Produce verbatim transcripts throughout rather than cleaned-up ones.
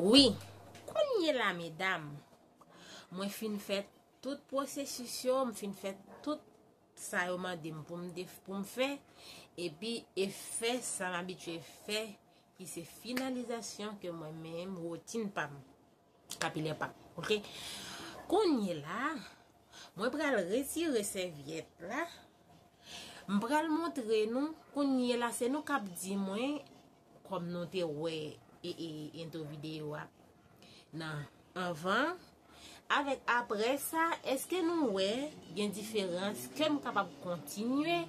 Wi, kounye la, medam, mwen fin fè tout pwosesis yo, m fin fè tout sa yo mande m pou m def- pou m fè, epi efè sa m abitye fè, ki se finalizasyon ke mwen menm, wotin pa m, kapilè pa m, oke? Kounye la, mwen pral retire sèvyèt la. M pral montre nou, kounye la, se nou k ap di mwen, kòm nou te wè e, e, entwo videyo a nan anvan, avèk apre sa, èske nou wè gen diferans ke m kapab kontinye?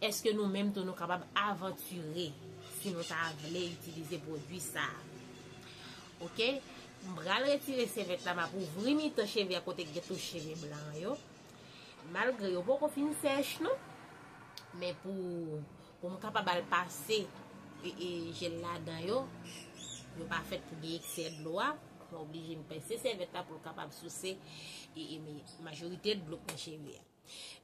Èske nou menm tou nou kapab avantire si nou ta vle itilize pwodui sa a? Oke? M pral retire sèvyèt la, m ap ouvri mitan cheve a kote k gen tou cheve blan yo. Malgre yo poko fin sèch non, men pou, pou m kapab al pase e, e, jèl ladan yo, yo pa fèt pou gen eksè dlo a, mwen oblije m pèse sèvyèt la pou l kapab souse e, e, men majorite dlo k nan cheve a.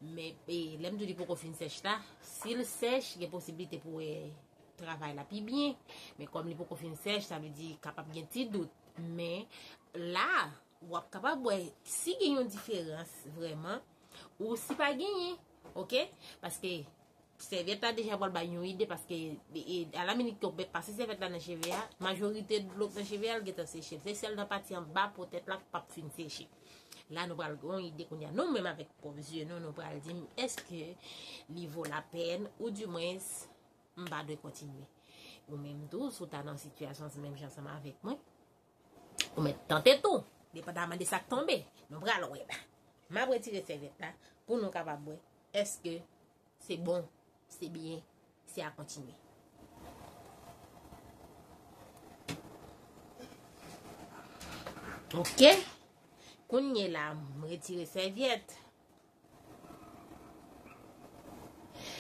Men e, lè m di w li poko fin sèch la, si l sèch, gen posiblite pou wè travay la pi byen. Men kòm li poko fin sèch, sa vle di kapab gen ti dout. Men la, w ap kapab wè si gen yon diferans vrèman, ou si pa genyen, oke? Paske sèvyèt la deja pral bay yon ide, paske e, e, a la minit ke w mèt pase sèvyèt la nan cheve a, majorite dlo k nan cheve a, l gentan seche. Se sèl nan pati anba po tèt la k p ap fin seche. La, nou pral gen yon ide kounye a. Nou menm avèk pwòp zye nou, nou pral di m, èske li vo lapèn, ou dimwens, m pa dwe kontinye? Ou menm tou, si w ta nan sitiyasyon menm jan ansanm avèk mwen, ou mèt tante tou, depandaman de sa k tonbe. Nou pral wè la. M ap retire sèvyèt la pou nou kapab wè èske se bon, se byen, se a kontinye. Oke? Kounye la, m retire sèvyèt.